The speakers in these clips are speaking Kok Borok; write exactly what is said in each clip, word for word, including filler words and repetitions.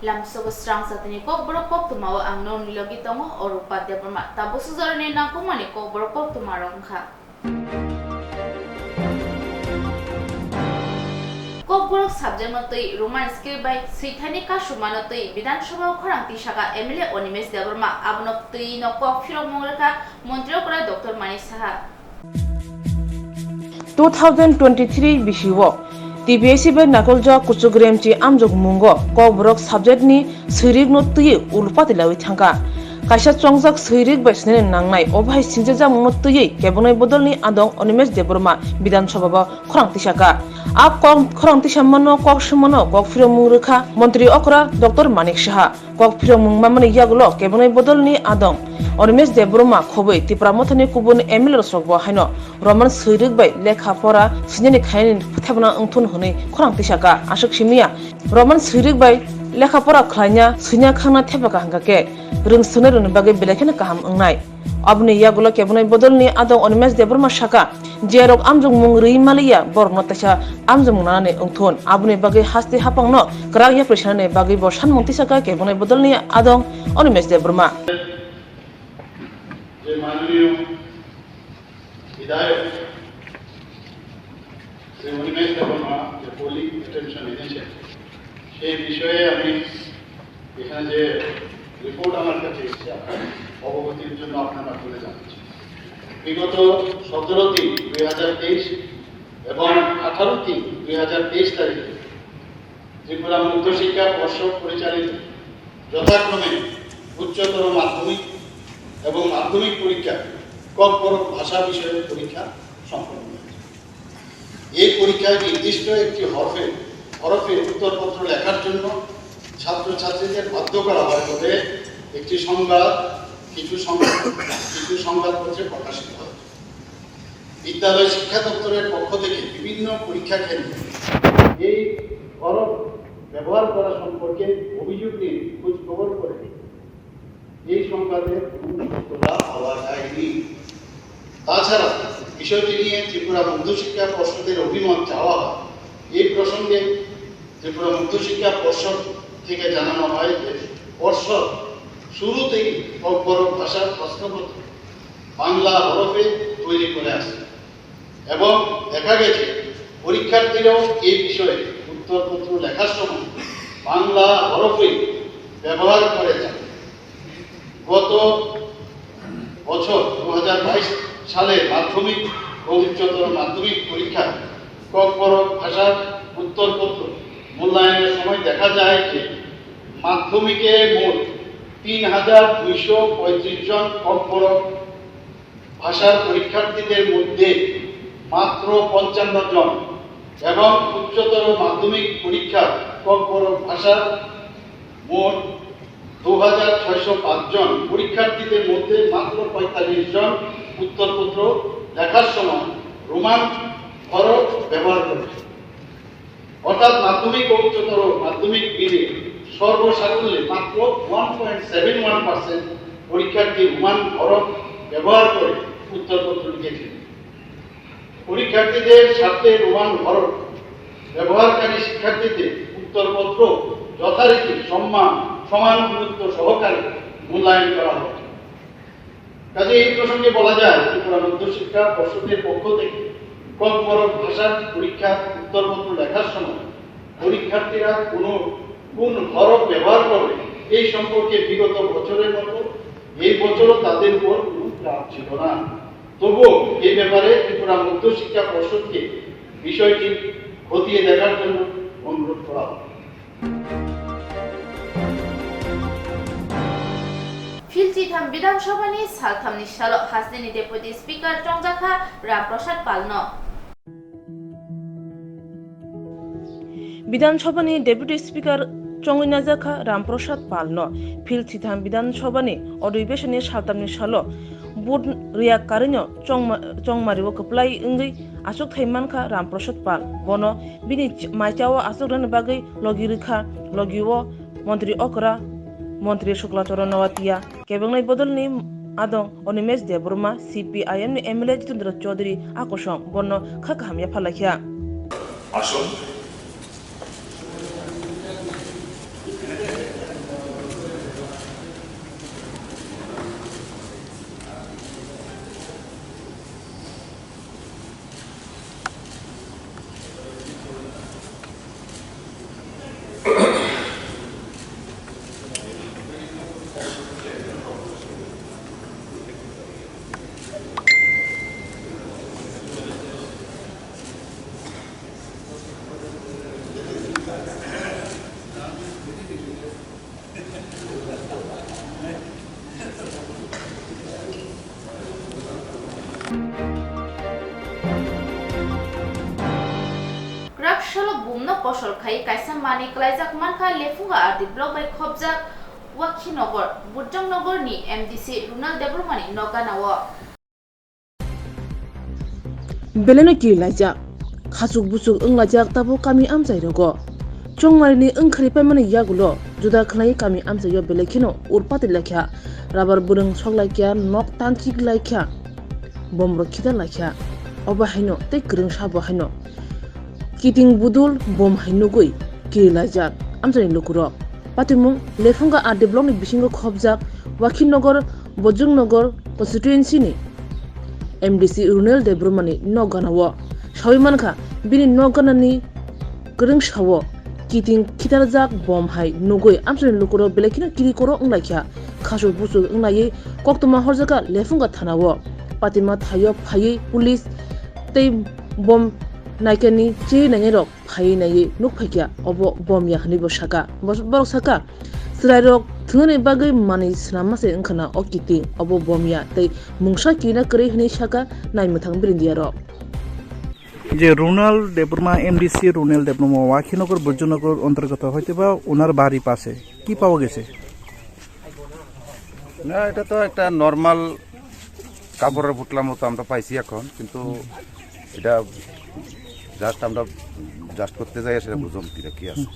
Lamsogo srang satini kokborok koktwmao ang norni logi tongo, Orupa Debbarma. Tabuk sujorni nangkukmani kokborok koktwmarok wngkha. Kokborok subject no twi Roman script bai swithani kasumano twi Bidhan Sabha o khorang tisaka M L A Animesh Debbarma, abono twi no kok phirokmung rwkha Montri okra Doctor Manik Saha. Two thousand twenty-three bisio T P S C bai nakoljak Kuchuk Remchi amjokmungo kokborok subject ni swirik no twi ulpati lawi thangkha. Kaisa chongjak swirik bai sinani nangnai, obo hai singchajakmung no twi kebengwi bodolni adong Animesh Debbarma Bidhan Sabha o khorang tisaka. A kok khorang tisamano kok sumano kok phirokmung rwkha Montri okra Doctor Manik Saha. Kok phirokmung mamani yagulo kebengwi bodolni adong Animesh Debbarma khobwi Tipra Mothani kubun M L A rokbo haino Roman swirik bai lekha pora sinani khainani thepna wngthun hwnwi khorang tisaka. Aswk simiya Roman swirik bai lekha pora khlaina swina khangna thepaka hwnkha khe rwng swrwngnairokni bagwi belai kheno kaham wngnai. Aboni yagulo kebengwi bodolni adong Animesh Debbarma saka, jerok amjokmung rwi maliya, borokno teisa amjokmung nanani wngthun. Aboni bagwi haste haphangno kwrak yapri sanani bagwi bo sanmung tisaka kebengwi bodolni adong Animesh Debbarma. যে মাননীয় বিধায়ক শ্রী অনিমেষ দেববর্মা যে polling attention এনেছেন, সেই বিষয়ে আমি এখানে যে রিপোর্ট আমার কাছে এসেছে, আপনার অবগতির জন্য আপনার মাধ্যমে জানাচ্ছি। বিগত সতেরো তিন দুই হাজার তেইশ এবং আঠারো তিন দুই হাজার তেইশ তারিখে ত্রিপুরা মধ্যশিক্ষা পর্ষদ পরিচালিত যথাক্রমে উচ্চতর মাধ্যমিক এবং মাধ্যমিক পরীক্ষা ককবরক ভাষা বিষয়ক পরীক্ষা সম্পন্ন হয়েছে। এই পরীক্ষায় নির্দিষ্ট একটি হরফে, হরফে উত্তরপত্র লেখার জন্য ছাত্রছাত্রীদের বাধ্য করা হয় বলে একটি সংবাদ, কিছু সংবাদ, কিছু সংবাদপত্রে প্রকাশিত হয়। বিদ্যালয় শিক্ষা দপ্তরের পক্ষ থেকে বিভিন্ন পরীক্ষা কেন্দ্রে এই হরফ ব্যবহার করা সম্পর্কে অভিযোগ নিয়ে খোঁজ খবর করে এই সংবাদে কোনো সত্যতা পাওয়া যায়নি। তাছাড়া বিষয়টি নিয়ে ত্রিপুরা মধ্যশিক্ষা পর্ষদের অভিমত চাওয়া হয়। এই প্রসঙ্গে ত্রিপুরা মধ্যশিক্ষা পর্ষদ থেকে জানানো হয় যে পর্ষদ শুরু থেকেই ককবরক ভাষার প্রশ্নপত্র বাংলা হরফে তৈরি করে আসছে এবং দেখা গেছে পরীক্ষার্থীরাও এই বিষয়ে উত্তরপত্র লেখার সময় বাংলা হরফই ব্যবহার করে থাকে। গত বছর দু হাজার বাইশ সালে মাধ্যমিক ও উচ্চতর মাধ্যমিক পরীক্ষা ককবরক ভাষার উত্তরপত্র মূল্যায়নের সময় দেখা যায় যে মাধ্যমিকে মোট তিন হাজার দুইশো পঁয়ত্রিশ জন ককবরক ভাষার পরীক্ষার্থীদের মধ্যে মাত্র পঞ্চান্ন জন এবং উচ্চতর মাধ্যমিক পরীক্ষার ককবরক ভাষার মোট দু হাজার ছয়শো পাঁচ জন পরীক্ষার্থীদের মধ্যে মাত্র পঁয়তাল্লিশ জন উত্তরপত্র লেখার সময় রোমান হরফ ব্যবহার করেছে। অর্থাৎ মাধ্যমিক ও উচ্চতর মাধ্যমিক মিলে সর্বসাকুল্যে মাত্র one point seven one percent পরীক্ষার্থী রোমান হরফ ব্যবহার করে উত্তরপত্র লিখেছেন। পরীক্ষার্থীদের স্বার্থে রোমান হরফ ব্যবহারকারী শিক্ষার্থীদের উত্তরপত্র যথারীতি সম্মান, সমান গুরুত্ব সহকারে মূল্যায়ন করা হবে। কাজে এই প্রসঙ্গে বলা যায়, ত্রিপুরা মধ্যশিক্ষা পর্ষদের পক্ষ থেকে ককবরক ভাষার পরীক্ষার উত্তরপত্র লেখার সময় পরীক্ষার্থীরা কোনো কোন হরফ ব্যবহার করবে, এই সম্পর্কে বিগত বছরের মতো এই বছরও তাদের উপর কোনো চাপ ছিল না। তবুও এই ব্যাপারে ত্রিপুরা মধ্যশিক্ষা পর্ষদকে বিষয়টি খতিয়ে দেখার জন্য অনুরোধ করা হবে। Phil chitham Bidhan Sabha ni salthamni salo hasteni Deputy Speaker chongjakha Ram Prasad Palno. Bidhan Sabha ni Deputy Speaker chongwi najakha Ram Prasad Palno. Phil chitham Bidhan Sabha ni odhibeshon ni salthamni salo vote rwya karwino chongma-, chongmario kwplai wngwi achukthai mankha Ram Prasad Pal. Bono bini ch-, maichao achukrwna bagwi logi rwkha, logio Montri Okra, Montri Shukla Charan Noatia, kebengnai bodolni adong Animesh Debbarma, C P I M ni M L A Jitendra Chaudhary a kosong bono kha kaham yapharlaikha. Aswk. Kwrak salo bumno kosol khai kaisa manwi klaijak mankha Lephunga R D block bai khopjak Wakhinogor, Burjongnogo ni M D C Runal Debbarma ni nok gana o. Beleno kirilaijak, khachuk buchuk wnglaijak tabuk kami amchai rogo. Chongmari ni wngkhari paimani yagulo juda khwlai kami amchai o belai kheno urpati laikha, rabar bwrwng sok laikha, nok tanchik laikha, bom rok khita laikha, obo haino tei kwrwngsa bo haino. Kiting budul bom hai nugwi kirilaijak amchaini lukurok. Patimung Lephunga R D block ni bisingo khopjak Wakhinogor Bojongnogo constituency ni M D C Runel Debbarma ni nok gana o. Sawi mankha bini nok gana ni kwrwngsa o kiting khitarjak bom hai nugwi amchaini lukurok belai kheno kiri koro wnglaikha. Khachuk buchuk wnglaiwi koktwma horjakha Lephunga thana o. Patima thaio phaiwi police tei bom naikani che nainai rok phaiwi naiwi nuk phaikha, obo bom ya hwnwi bo saka. Bo-, borok saka, chwrairok thwngnani bagwi manwi swnamma se wngkhana o kiting, obo bom ya tei mungsa kirina kwrwi hwnwi saka naimwthang birindiyarok. Je Runal Debbarma, M D C Runal Debbarma, Wakhinogor, Bojongnogo ontorgoto hoytoba onar bari pase. Ki pawa gese? না, এটা তো একটা নর্মাল কাপড়ের পুটলার মতো আমরা পাইছি এখন, কিন্তু এটা জাস্ট আমরা জাস্ট করতে যাই, সেটা বুঝলাম কি কি আছে।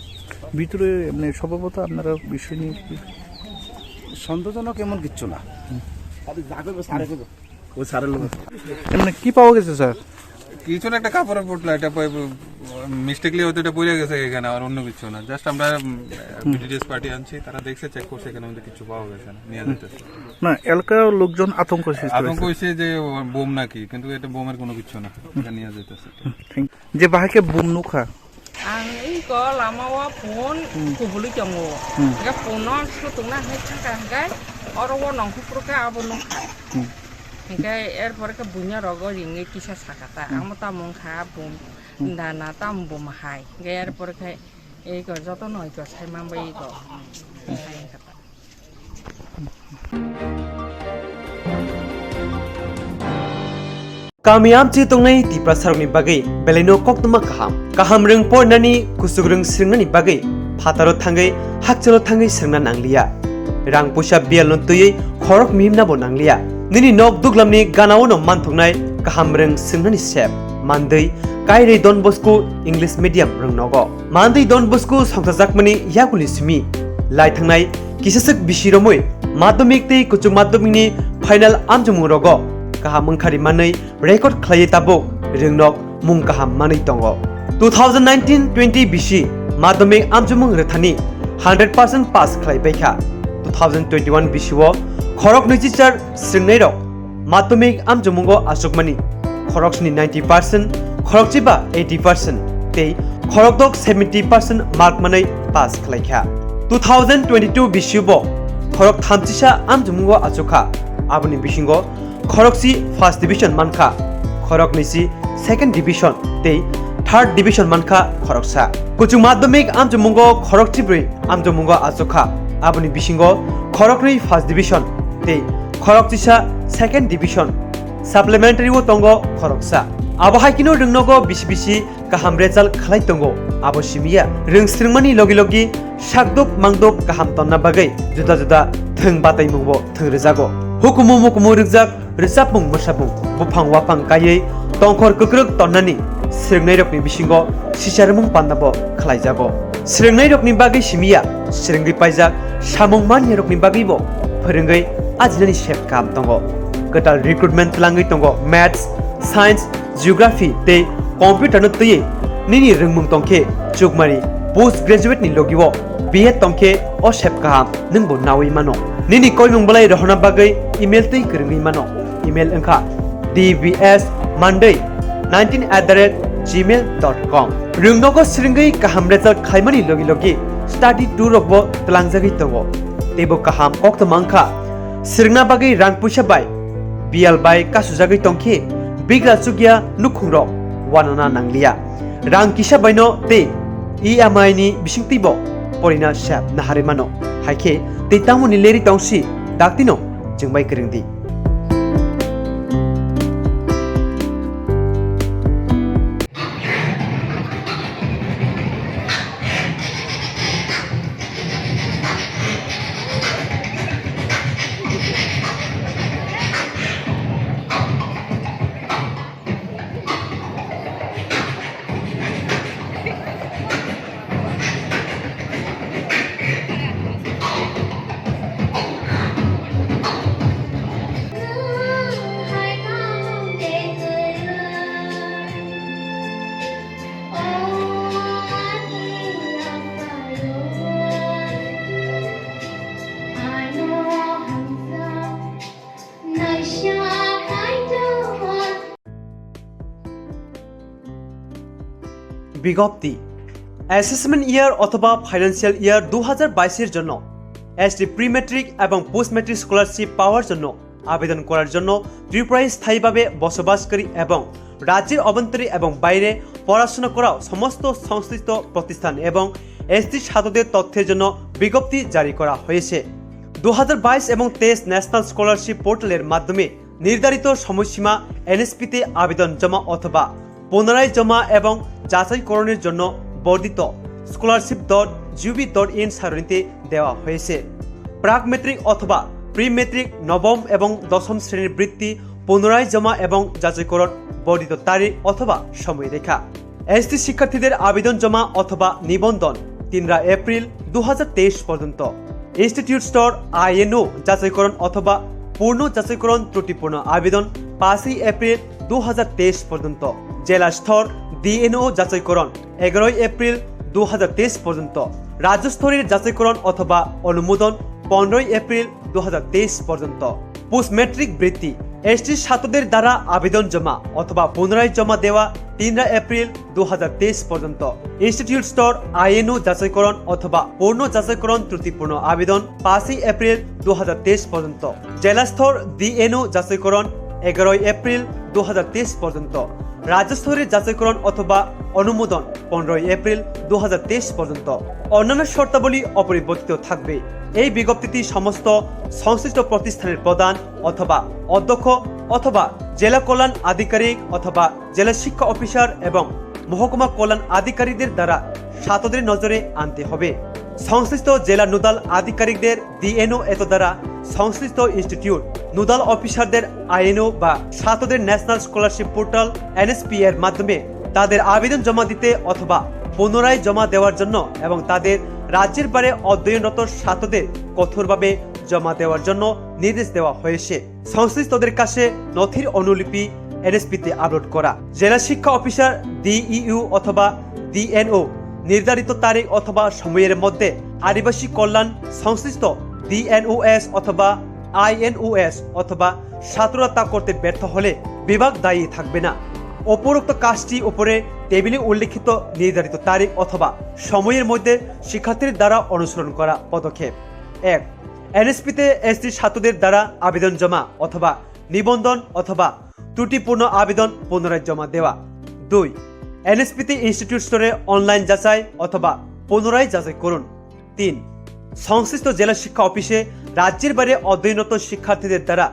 ভিতরে এমনি স্বভাবত আপনারা বিষয় নিয়ে কি? সন্দেহজনক এমন কিচ্ছু না। ও স্যারের লোক। এমনি কি পাওয়া গেছে, স্যার? কিছু না, একটা কাপড়ের পুটলা, এটা মিস্টেকলি হয়তো এটা পড়ে গেছে এখানে, আর অন্য কিছু না। জাস্ট আমরা ভিডিডিএস পার্টি আনছি, তারা দেখছে, চেক করছে, এখানে আমাদের কিছু পাওয়া গেছে না, নিয়ে যেতেছে। না, এলাকার লোকজন আতঙ্ক সৃষ্টি আতঙ্ক হয়েছে। হয়েছে যে বোম নাকি, কিন্তু এটা বোমের কোনো কিছু না, এটা নিয়ে যেতেছে। Thank you. Je bahai khe bum nukha. Ang iko lama o phone Hmm. kubului tongo. Hmm. Ga phone no sutung na hai thangka hingkai oro o nong kupro khe abo nukha. Hmm. Hingkai er pore khe buino rogo ringwi kisa sakata. Hmm. Amo tamo wngkha bum Hmm. dana tamo bum hai. Hingkai er pore khe iko joto no iko sai man bai iko. Hai wngkha ta. Kami amchi tongnai Tiprasarokni bagwi belaino koktwma kaham. Kaham rwng porinani, kuchuk rwng swrwngnani bagwi phataro thangwi, hakchalo thangwi swrwngna nangliya. Rang puisa biyalno twiwi khorok mihimnabo nangliya. Nini nok duglamni ganaono manthoknai kaham rwng swrwngnani sep. Mandwi, Kairwi Don Bosco English Medium rwng nogo. Mandwi Don Bosco songchajakmani yakuni simi lai thangnai kisaswk bisi romwi madhyamik tei kuchuk madhyamikni final amchomung rogo kaham wngkhari manwi record khlaiwi tabuk rwngnok mung kaham manwi tongo. Two thousand nineteen twenty bisi madhyamik amchomung rwthani hundred percent pass khlai paikha. Two thousand twenty-one bisi o khorok nwichichar swrwngnairok madhyamik amchomungo achukmani khoroksni ninety percent, khorokchiba eighty percent tei khorokdok seventy percent mark manwi pass khlaikha. Two thousand twenty-two bisi bo khorok thamchisa amchomungo achukha, aboni bisingo khorokchi first division mankha, khoroknwisi second division tei third division mankha khoroksa. Kuchuk madhyamik amchomungo khorokchibrwi amchomungo achukha, aboni bisingo khoroknwi first division tei khorokchisa second division. Supplementary o tongo khoroksa. Abo hai kheno rwngnogo bisi bisi kaham result khlai tongo. Abo simiya rwng swrwngmani logi logi sakduk mangduk kaham tonna bagwi juda juda thwng bataimungbo thwng rwjago. Hukumu mukumu rwkjak rwchapmung mwsapmung, buphang waphang kaiwi tongkhor kwkrwk tonnani swrwngnairokni bisingo sicharmung pandabo khlaijago. Swrwngnairokni bagwi simiya swrwngwi paijak samung manyarokni bagwibo phwrwngwi ajinani sep kaham tongo. Kwtal recruitment twlangwi tongo Maths, Science, Geography tei Computer no twiwi nini rwngmung tongkhe chukmari post graduate ni logi o B Ed tongkhe o sep kaham nwngbo nawi mano. Nini koimung belai rohorna bagwi email twi kwrwngwi mano. Email wngkha D B S Monday nineteen at the rate gmail dot com. Rwngnogo swrwngwi kaham result khlaimani logi logi study tour rokbo twlangjagwi tongo. Teibo kaham koktwma wngkha swrwngna bagwi rang puisa bai biyal bai kasujagwi tongkhe bigra chukya nukhungrok wanana nangliya. Rang kisa baino tei E M I ni bisingtwibo porina sep naharwi mano. Haikhe tei tamoni leri tongsi daktino chwngbai kwrwngdi. বিজ্ঞপ্তি। অ্যাসেসমেন্ট ইয়ার অথবা financial year দু হাজার বাইশের জন্য ST pre matric এবং post matric scholarship পাওয়ার জন্য আবেদন করার জন্য ত্রিপুরায় স্থায়ীভাবে বসবাসকারী এবং রাজ্যের অভ্যন্তরে এবং বাইরে পড়াশোনা করা সমস্ত সংশ্লিষ্ট প্রতিষ্ঠান এবং এসটি ছাত্রদের তথ্যের জন্য বিজ্ঞপ্তি জারি করা হয়েছে। দু হাজার বাইশ এবং তেইশ ন্যাশনাল স্কলারশিপ পোর্টালের মাধ্যমে নির্ধারিত সময়সীমা এনএসপিতে আবেদন জমা অথবা পুনরায় জমা এবং যাচাইকরণের জন্য বর্ধিত scholarship dot GOV dot in সারণীতে দেওয়া হয়েছে। প্রাক মেট্রিক অথবা প্রি মেট্রিক নবম এবং দশম শ্রেণীর বৃত্তি পুনরায় জমা এবং যাচাইকরণ বর্ধিত তারিখ অথবা সময়রেখা। এসটি শিক্ষার্থীদের আবেদন জমা অথবা নিবন্ধন তিনরা এপ্রিল দু হাজার তেইশ পর্যন্ত। ইনস্টিটিউট স্তর আইএনও যাচাইকরণ অথবা পূর্ণ যাচাইকরণ ত্রুটিপূর্ণ আবেদন পাঁচই এপ্রিল দু হাজার তেইশ পর্যন্ত। জেলা স্তর ডিএনও যাচাইকরণ এগারোই এপ্রিল দু হাজার তেইশ পর্যন্ত। রাজ্য স্তরের যাচাইকরণ অথবা অনুমোদন পনেরোই এপ্রিল দু হাজার তেইশ পর্যন্ত। পোস্ট ম্যাট্রিক বৃত্তি এসটি ছাত্রদের দ্বারা আবেদন জমা অথবা পুনরায় জমা দেওয়া তিনরা এপ্রিল দু হাজার তেইশ পর্যন্ত। ইনস্টিটিউট স্তর আইএনও যাচাইকরণ অথবা পূর্ণ যাচাইকরণ ত্রুটিপূর্ণ আবেদন পাঁচই এপ্রিল দু হাজার তেইশ পর্যন্ত। জেলা স্তর ডিএনও যাচাইকরণ এগারোই এপ্রিল দু হাজার তেইশ পর্যন্ত। রাজ্য স্তরের যাচাইকরণ অথবা অনুমোদন পনেরোই এপ্রিল দু হাজার তেইশ পর্যন্ত। অন্যান্য শর্তাবলী অপরিবর্তিত থাকবে। এই বিজ্ঞপ্তিটি সমস্ত সংশ্লিষ্ট প্রতিষ্ঠানের প্রধান অথবা অধ্যক্ষ অথবা জেলা কল্যাণ আধিকারিক অথবা জেলা শিক্ষা অফিসার এবং মহকুমা কল্যাণ আধিকারিকদের দ্বারা ছাত্রদের নজরে আনতে হবে। সংশ্লিষ্ট জেলা নোডাল আধিকারিকদের ডিএনও এত দ্বারা সংশ্লিষ্ট ইনস্টিটিউট নোডাল অফিসারদের আইএনও বা ছাত্রদের ন্যাশনাল স্কলারশিপ পোর্টাল এনএসপি এর মাধ্যমে তাদের আবেদন জমা দিতে অথবা পুনরায় জমা দেওয়ার জন্য এবং তাদের রাজ্যের বাইরে অধ্যয়নরত ছাত্রদের কঠোরভাবে জমা দেওয়ার জন্য নির্দেশ দেওয়া হয়েছে। সংশ্লিষ্টদের কাছে নথির অনুলিপি এনএসপিতে আপলোড করা। জেলা শিক্ষা অফিসার, ডিইউ অথবা ডিএনও নির্ধারিত তারিখ অথবা সময়ের মধ্যে আদিবাসী কল্যাণ সংশ্লিষ্ট ডিএনওএস অথবা আইএনওএস অথবা ছাত্ররা তা করতে ব্যর্থ হলে বিভাগ দায়ী থাকবে না। উপরোক্ত কাজটি উপরে টেবিলে উল্লেখিত নির্ধারিত তারিখ অথবা সময়ের মধ্যে শিক্ষার্থীর দ্বারা অনুসরণ করা পদক্ষেপ। এক, এনএসপিতে এসটি ছাত্রদের দ্বারা আবেদন জমা অথবা নিবন্ধন অথবা ত্রুটিপূর্ণ আবেদন পুনরায় জমা দেওয়া। দুই, এনএসপিতে ইনস্টিটিউট স্তরে অনলাইন যাচাই অথবা পুনরায় যাচাই করুন। তিন, সংশ্লিষ্ট জেলা শিক্ষা অফিসে রাজ্যের বাইরে অধ্যয়নরত শিক্ষার্থীদের দ্বারা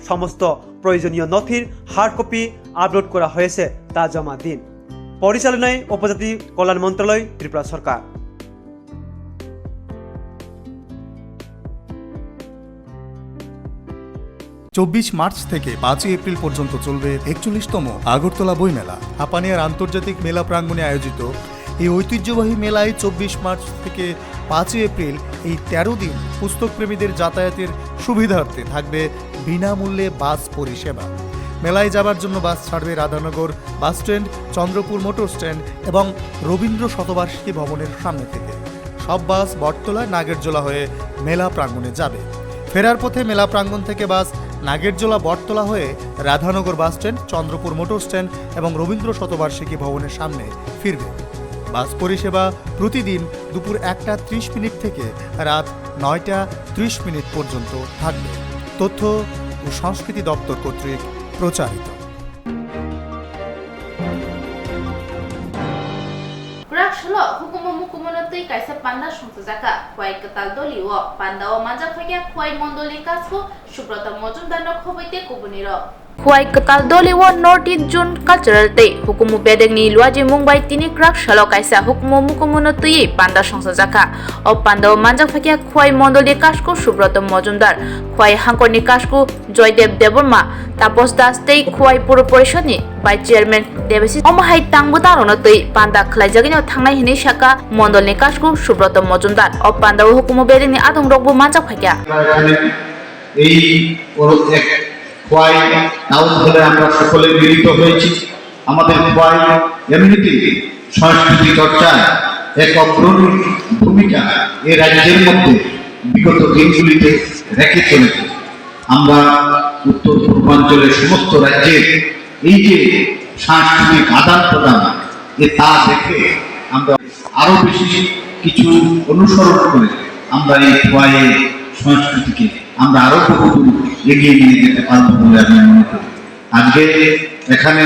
সমস্ত প্রয়োজনীয় নথির হার্ড কপি আপলোড করা হয়েছে, তা জমা দিন। পরিচালনায় উপজাতি কল্যাণ মন্ত্রণালয়, ত্রিপুরা সরকার। চব্বিশ মার্চ থেকে পাঁচই এপ্রিল পর্যন্ত চলবে একচল্লিশতম আগরতলা বইমেলা। হাপানিয়ার আন্তর্জাতিক মেলা প্রাঙ্গণে আয়োজিত এই ঐতিহ্যবাহী মেলায় চব্বিশ মার্চ থেকে পাঁচই এপ্রিল এই তেরো দিন পুস্তকপ্রেমীদের যাতায়াতের সুবিধার্থে থাকবে বিনামূল্যে বাস পরিষেবা। মেলায় যাবার জন্য বাস ছাড়বে Radhanagar bus stand, Chandrapur motor stand এবং রবীন্দ্র শতবার্ষিকী ভবনের সামনে থেকে। সব বাস বটতলা নাগেরজোলা হয়ে মেলা প্রাঙ্গণে যাবে। ফেরার পথে মেলা প্রাঙ্গণ থেকে বাস নাগেরজোলা বটতলা হয়ে Radhanagar bus stand, Chandrapur motor stand এবং রবীন্দ্র শতবার্ষিকী ভবনের সামনে ফিরবে। বাস পরিষেবা প্রতিদিন দুপুর একটা ত্রিশ মিনিট থেকে রাত নয়টা ত্রিশ মিনিট পর্যন্ত থাকবে। তথ্য ও সংস্কৃতি দপ্তর কর্তৃক প্রচারিত। Kwrak salo hukumu mukumu no twi kaisa panda songchajak kha. Khwai kwtal doli o panda o manjak phaikha Khwai mondol ni kasku Subroto Mojumdar no khobwi tei kubuni rok. Khwai kwtal doli o North East Zone Cultural tei hukumu bedek ni luajimung bai tini kwrak salo kaisa hukumu mukumu no twiwi panda songchajak kha. O panda o manjak phaikha Khwai mondol ni kasku Subroto Mojumdar, Khwai hangkor ni kasku Joydev Debbarma, Tapos Das tei Khwai Puro Porishod ni Vice Chairman Debashish. Omo hai tang bwtang rok no twi panda khlaijagwi no thangnai hinwi sakha mondol ni kasku Subroto Mojumdar. O panda o hukumu bedek ni adong rok bo manjak phaikha. এই পরব এক খোয়াই টাউন হলে আমরা সকলে মিলিত হয়েছি। আমাদের খোয়াই এমনিতেই সংস্কৃতি চর্চায় এক অগ্রণী ভূমিকা এ রাজ্যের মধ্যে বিগত দিনগুলিতে রেখে চলেছে। আমরা উত্তর পূর্বাঞ্চলের সমস্ত রাজ্যের এই যে সাংস্কৃতিক আদান প্রদান, যে তা দেখে আমরা আরো বেশি কিছু অনুসরণ করে আমরা এই খোয়াই সংস্কৃতিকে আমরা আরো বহুদূর এগিয়ে নিয়ে যেতে পারবো বলে আমি মনে করি। আজকে এখানে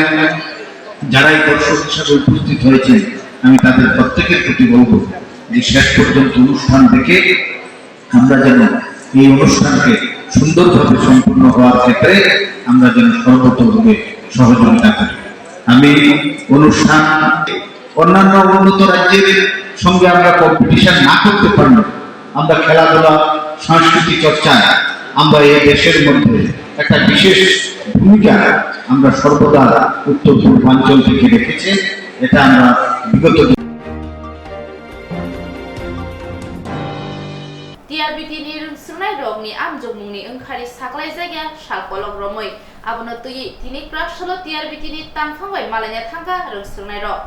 যারা এই দর্শক হিসাবে উপস্থিত হয়েছেন, আমি তাদের প্রত্যেকের প্রতি বলবো যে শেষ পর্যন্ত অনুষ্ঠান দেখে আমরা যেন এই অনুষ্ঠানকে সুন্দরভাবে সম্পূর্ণ হওয়ার ক্ষেত্রে আমরা যেন সর্বতোভাবে সহযোগিতা করি। আমি অনুষ্ঠান অন্যান্য উন্নত রাজ্যের সঙ্গে আমরা কম্পিটিশন না করতে পারলেও আমরা খেলাধুলা, সংস্কৃতি চর্চায় আমরা এই দেশের মধ্যে একটা বিশেষ ভূমিকা আমরা সর্বদা উত্তর পূর্বাঞ্চল থেকে রেখেছি। এটা আমরা বিগত দিন T R B T ni rwngsrwnai rokni amjokmungni wngkhari saklai jakya sal kolok romwi. Abono twiwi tini kwrak salo T R B T ni tangphang bai malaina thangkha rwngsrwnai rok.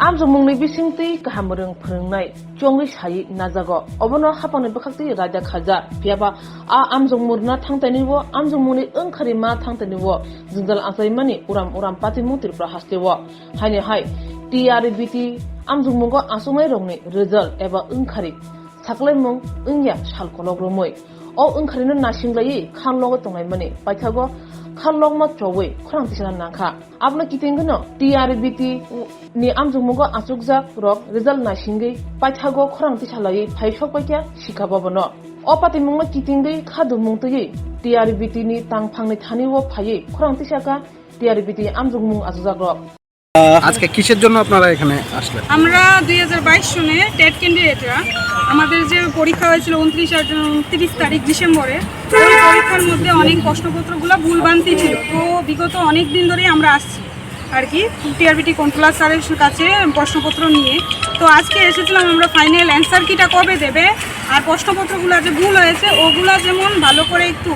Amjokmungni bising twi kaham rwng phwrwngnai chongwi sai najago. Obono hapangni bwkhaktwi raida khaijak. Phiyaba a amjokmung rwna thangtaini o amjokmungni wngkhari ma thangtaini o jwngjal achaimani uram uram patimung Tripura hasteo. Haini hai T R B T amjokmungo achuknai rokni result eba wngkhari saklaimung wngya sal kolok romwi. O wngkharino nasinglaiwi kharlogo tonglaimani paithago kharlokma chowui khorang tisana nangkha. Abono kitingwino T R B T ni amjokmungo achukjak rok result naisingwi paithago khorang tisalaiwi phai sokpaikha sikha bobono. O patimungno kitingwi khadumung twiwi T R B T ni tangphangni thani o phaiwi khorang tisakha T R B T amjokmung achukjak rok. আজকে কিসের জন্য আপনারা এখানে আসলেন? আমরা দুই হাজার বাইশ সনে টেট ক্যান্ডিডেটরা আমাদের যে পরীক্ষা হয়েছিল উনত্রিশ আর উনত্রিশ তারিখ ডিসেম্বরে, ওই পরীক্ষার মধ্যে অনেক প্রশ্নপত্রগুলো ভুলভ্রান্তি ছিল। তো বিগত অনেক দিন ধরেই আমরা আসছি আর কি টিআরবিটি কন্ট্রোলার স্যারের কাছে প্রশ্নপত্র নিয়ে। তো আজকে এসেছিলাম আমরা ফাইনাল অ্যান্সার কিটা কবে দেবে, আর প্রশ্নপত্রগুলো যে ভুল হয়েছে ওগুলা যেমন ভালো করে একটু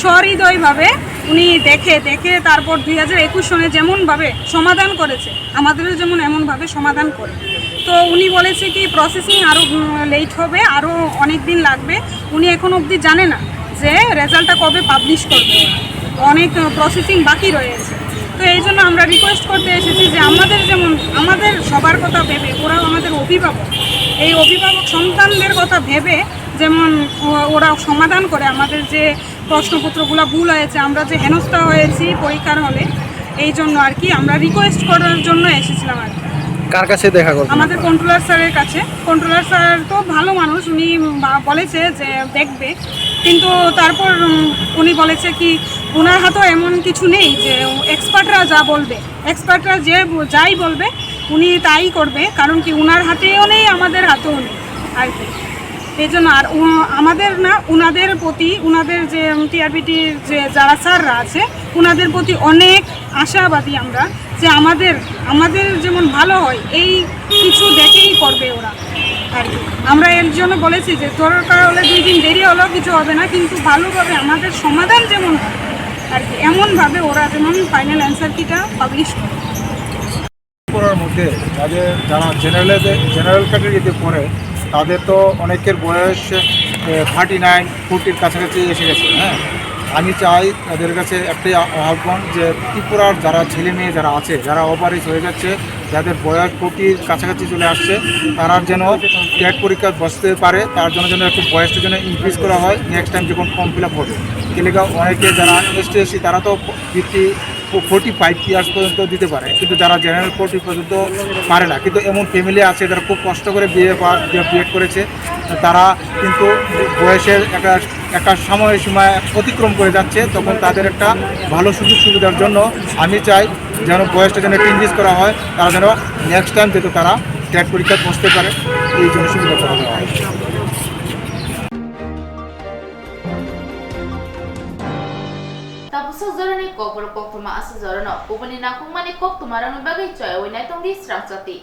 সহৃদয়ভাবে উনি দেখে দেখে তারপর দুই হাজার একুশ সনে যেমনভাবে সমাধান করেছে, আমাদেরও যেমন এমনভাবে সমাধান করে। তো উনি বলেছে কি প্রসেসিং আরও লেট হবে, আরও অনেক দিন লাগবে। উনি এখন অবধি জানে না যে রেজাল্টটা কবে পাবলিশ করবে, অনেক প্রসেসিং বাকি রয়েছে। তো এই জন্য আমরা রিকোয়েস্ট করতে এসেছি যে আমাদের যেমন আমাদের সবার কথা ভেবে, ওরাও আমাদের অভিভাবক, এই অভিভাবক সন্তানদের কথা ভেবে যেমন ও- ওরা সমাধান করে আমাদের যে প্রশ্নপত্রগুলো ভুল হয়েছে, আমরা যে হেনস্থা হয়েছি পরীক্ষার হলে, এই জন্য আর কি আমরা রিকোয়েস্ট করার জন্য এসেছিলাম আর কি। কার কাছে দেখা করবেন? আমাদের কন্ট্রোলার স্যারের কাছে। কন্ট্রোলার স্যার তো ভালো মানুষ, উনি বা- বলেছে যে দেখবে, কিন্তু তারপর উম, উনি বলেছে কি ওনার হাতেও এমন কিছু নেই যে এক্সপার্টরা যা বলবে, এক্সপার্টরা যে ব- যাই বলবে উনি তাই করবে, কারণ কি ওনার হাতেও নেই, আমাদের হাতেও নেই আর কি। এই জন্য আর উ- আমাদের না, ওনাদের প্রতি, ওনাদের যে টিআরবিটির যে যারা স্যাররা আছে ওনাদের প্রতি অনেক আশাবাদী আমরা যে আমাদের আমাদের যেমন ভালো হয় এই কিছু দেখেই করবে ওরা আর কি। আমরা এর জন্য বলেছি যে দরকার হলে দুই দিন দেরি হলেও কিছু হবে না, কিন্তু ভালোভাবে আমাদের সমাধান যেমন হয় আর কি, এমনভাবে ওরা যেমন ফাইনাল অ্যান্সার কিটা পাবলিশ করে। পড়ার মধ্যে তাদের যারা জেনারেলে জেনারেল ক্যাটাগরিতে পড়ে তাদের তো অনেকের বয়স থার্টি নাইন ফোরটির কাছাকাছি এসে গেছে। হ্যাঁ, আমি চাই তাদের কাছে একটাই আ- আহ্বান যে ত্রিপুরার যারা ছেলে মেয়ে যারা আছে, যারা ওভার এজ হয়ে যাচ্ছে, যাদের বয়স ফোরটির কাছাকাছি চলে আসছে, তারা যেন টেট পরীক্ষায় বসতে পারে, তার জন্য যেন একটু বয়সটা যেন ইনক্রিজ করা হয় নেক্সট টাইম যখন ফর্ম ফিল আপ হবে। কেলেগা অনেকে যারা এসটি এসসি তারা তো ফিফটি ফোরটি ফাইভ ইয়ার্স পর্যন্ত দিতে পারে, কিন্তু যারা জেনারেল ফোরটি পর্যন্ত পারে না, কিন্তু এমন ফ্যামিলি আছে যারা খুব কষ্ট করে বিএ বা বিএড করেছে, তারা কিন্তু বয়সের একটা একটা সময় সীমা অতিক্রম করে যাচ্ছে, তখন তাদের একটা ভালো সুযোগ সুবিধার জন্য আমি চাই যেন বয়সটা যেন একটু ইনক্রিজ করা হয়, তারা যেন নেক্সট টাইম যাতে তারা টেট পরীক্ষা বসতে পারে, এই জন্য সুবিধা করে দেওয়া হয়। Tabuk sok jorani kokborok koktwma aswk jorano kubuni nangkukmani koktwmarokni bagwi choyawi naitongdi srangchati.